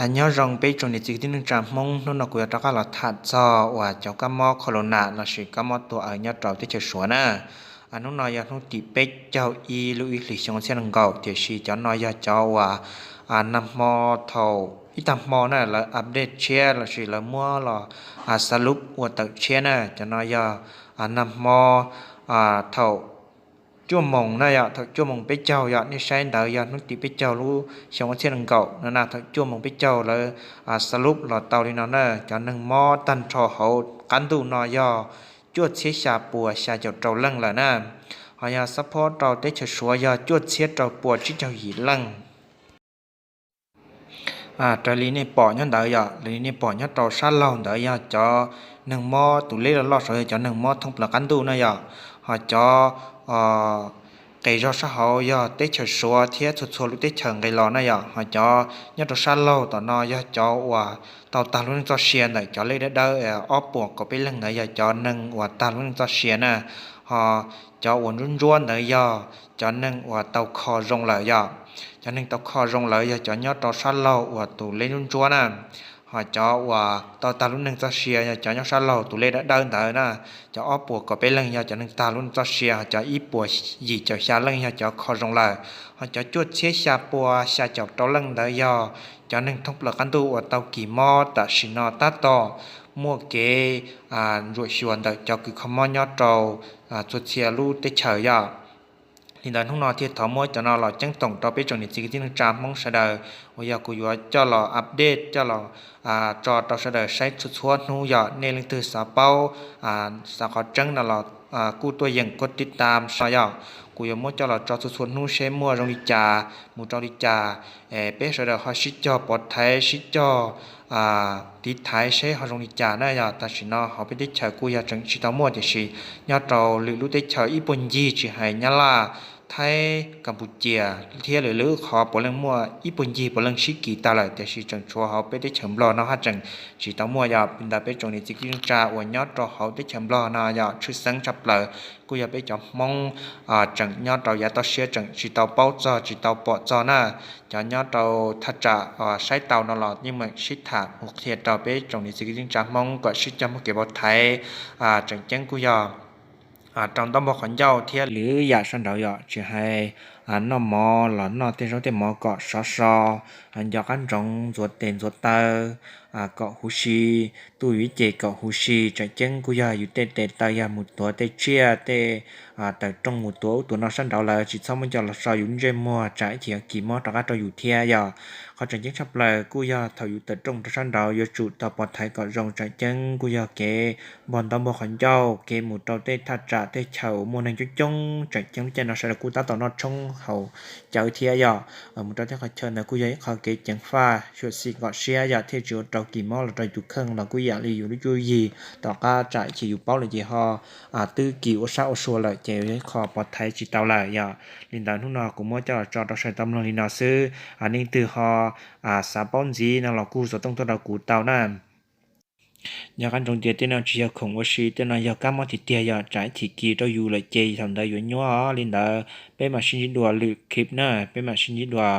Nyob zoo peb tsoom niam txiv kwv tij neej tsa Hmoob, hnub no kuv yuav rov qab los tham txog uas cov kab mob corona lossis kab mob tuag aws nyob rau teb chaws Suav na. Hnub no yog hnub tim peb caug ib lub ib hlis xyoo ob txhiab nees nkaum, tiam sis cov no yog cov uas nag hmo thaum ib tag hmo na lawv update tshiab lossis lawv muab los xa lub ua tawm tshiab na. Cov no yog nag hmo thaum cuaj moos na yom, thaum cuaj moos peb caug yom, nej saib ntawd yog hnub tim peb caug lub xyoo ob txhiab nees nkaum no na, thaum cuaj moos peb caug lawv xa lub los tau li no na. Cov neeg mob tag nrho hauv qab ntuj no yog cuaj txhiab xya puas xya caum rau leej lawm na. Ho yog xab phob rau teb chaws Suav yog cuaj txhiab rau puas tsib caug yim leej. Raws li nej pom nyob ntawd yom, raws li nej pom nyob rau sab laug ntawd yog cov neeg mob tus leb loj loj saud yog cov neeg mob thoob plaws qab ntuj na yom. Ho cov qes zog sab hauv yog teb chaws Suav thiab txhua txhua lub teb chaws nqis los na yom. Ho cov nyob rau sab laug tom no yog cov uas tau tag lub neej txoj sia ntawm cov lej dawb dawb ob puas kaum peb leeg ntawd yog cov neeg uas tag lub neej txoj sia na. Ho cov uas ntsuab ntsuab ntawd yog cov neeg uas tau kho zoo lawm yom. Cov neeg tau kho zoo lawm yog cov nyob rau sab laug uas tus lej ntsuab ntsuab na. Ho cov uas tau tag lub neej txoj sia yog cov nyob sab laug tus lej dawb dawb ntawd na. Cov ob puas kaum peb leeg yog cov neeg tag lub neej txoj sia, ho cov ib puas yim caum xya leej yog cov kho zoo lawm. Ho cov cuaj txhiab xya puas xya caum rau leej ntawd yog cov neeg thoob plaws qab ntuj uas tau kis mob tam sim no tab tom muaj kev ntsuam xyuas ntawm cov kws kho mob nyob rau txhua txhia lub teb chaws yom. Li ntawd hnub no thiaj thov muab cov no los ceeb toom rau peb tsoom niam txiv kwv tij neej tsa Hmoob sawv daws uas yog kuv yuav coj los update coj los tso rau sawv daws saib txhua txhua hnub yom. Nej leej twg xav paub, xav qhov tseeb no los kuj tuaj yeem kuj tiv tam so yom. Kuv yuav muab coj los tso txhua txhua hnub seb muaj zoo li cas mus rau li cas, peb sawv daws ho sib cog pov thaiv sib cog tiv thaiv seb ho zoo li cas na yom. Tam sim no hauv peb teb chaws kuj yog tseem tsis tau muaj, tiam sis nyob rau lwm lub teb chaws ib puag ncig tsis hais Nyab Laj, Thaib, Kampuchia thiab lwm lub qhov puav leej muaj ib puag ncig puav leej sib kis tag lawm, tiam sis tseem tshuav hauv peb teb chaws Nplog no haj tseem tsis tau muaj yom. Li ntawd peb tsoom niam txiv kwv tij neej tsa uas nyob rau hauv teb chaws Nplog no yog tshwj xeeb tshaj plaws kuj yog peb cov Hmoob tseem nyob rau yav toj siab tseem tsis tau paub txog tsis tau pom txog na. Cov nyob rau thaj tsam saib tau no los yeej meem sib tham mus qhia rau peb tsoom niam txiv kwv tij neej tsa Hmoob kom sib cog muaj kev pov thaiv. Tseem ceeb kuj yog rau ntaub npog qhov ncauj thiab lwm yam sab nraud yom, tsis hais noj mov los noj tej zaub tej mov kom sov so, nco qab ntsoov ntxuav tes ntxuav taw kom huv si, tuaj yus ib ce kom huv si. Tseem ceeb kuj yog yus tej tes taw yog mus tuav tej tsiaj tej taws rooj mus tuav ub tuav no sab nraud lawm tsis txhob muab coj los so yus ntsej muag tsam ib chim kis mob rov qab rau yus thiab yom. Qhov tseem ceeb tshaj plaws kuj yog thaum yus tawm rooj rau sab nraud yuav tsum tau pov thaiv kom zoo. Tseem ceeb kuj yog kev npog ntaub npog qhov ncauj, kev mus rau tej thaj tsam tej chaw uas muaj neeg coob coob. Tseem ceeb lub caij no sawv daws kuj tab tom noj tshoob haus cawv thiab yom. Mus rau tej qhov chaw ntawd kuj yog ib qho kev ceev faj xyuam xim kom siab yom, thiaj tsis ua rau kis mob los rau yus kheej los kuj yam li yus lub cuab yig tom qab tsam ib chim yus paub lawm ces ho twb kis ua sab ua sua lawm ces yog ib qho pov thaiv tsis tau lawm yom. Li ntawd hnub no kuv muab coj los tso rau sawv daws tau mloog li no xwb. Nej leej twg ho xav paub ntxiv no los kuj xuas tooj tuaj rau kuv tau na. Nco qab ntsoov tias tej no tsis yog khoom ua si, tej no yog kab mob tiag tiag yom, tsam ib chim kis rau yus lawm ces thaum ntawd yuav nyuaj. Li ntawd peb mam sib ntsib dua lwm clip na, peb mam sib ntsib dua.